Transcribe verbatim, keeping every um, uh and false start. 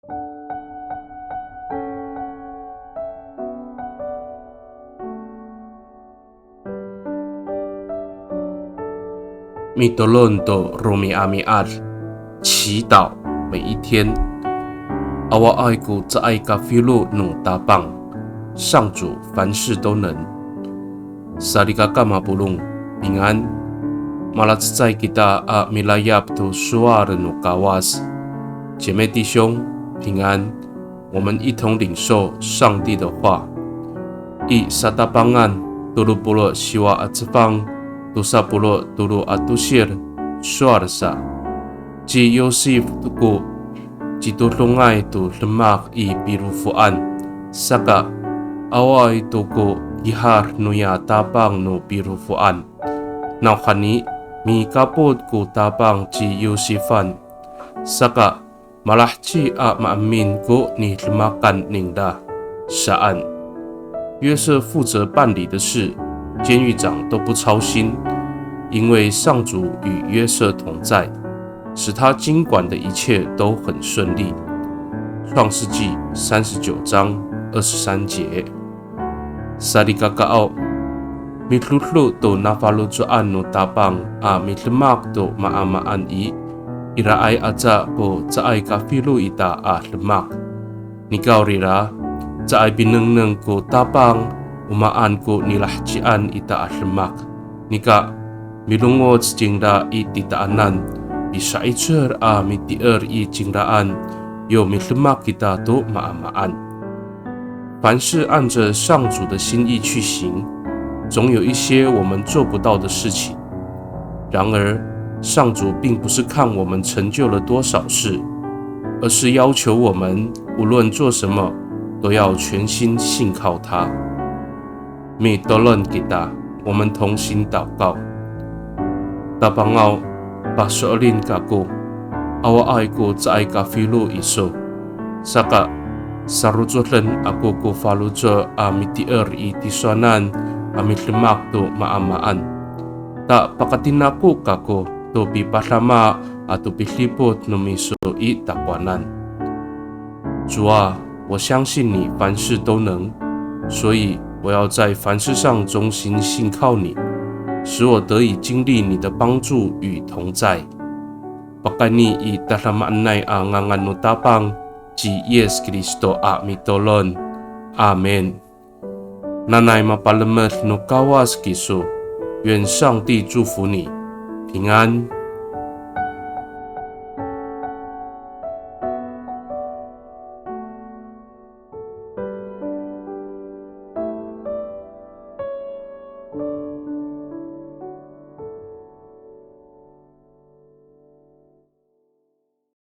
Mitolon to romi'ami'ad, 祈祷每一天。Awaay ko caay kafilo no Tapang, 上主凡事都能。Salikaka mapolong, 平安。Malacecay kita a milayap to sowal no Kawas. 姐妹弟兄，平安。我们一同领受上帝的话。I Satapangan tolo polo' siwa a cefang, tosa polo' tolo a tosir, sowal sa. Ci Yosif ko citodongay to demak i pirofoan, saka awaay to ko kihar noya Tapang no pirofoan. Nawhani, mikapot ko Tapang ci Yosifan, saka malaheci a maemin ko nidemakan ningra, saan. 约瑟负责办理的事，监狱长都不操心，因为上主与约瑟同在，使他经管的一切都很顺利。创世纪三十九章二十三节。Salikakaaw, midodo to nafaloco'an no Tapang a midemak to maamaan i, iraay aca ko caay kafilo ita a demak. Nikawrira, caay pinengneng ko Tapang o maan ko nilahecian ita a demak. Nika, milongoc cingra i titaanan, pisa'icel a mitier i cingraan, yo midemak kita to maamaan. 凡事按着上主的心意去行，总有一些我们做不到的事情。然而，上主并不是看我们成就了多少事，而是要求我们无论做什么，都要全心信靠他。Mitolon kita, 我们同心祷告。Tapangaw, paso'elin kako, awaay ko caay kafilo iso. Saka, sarocoden ako ko faloco' a mitier i tisowanan a midemak to maamaan. Ta pakatinako kako to pipadama ato pidipot no miso i takowanan. 主啊，我相信你凡事都能，所以我要在凡事上忠心信靠你，使我得以经历你的帮助与同在。Pakayni i tadamaanay a ngangan no Tapang ci Yis Kristo a mitolon. Amin. Nanay mapalemed no Kawas kiso. 愿上帝祝福你，平安。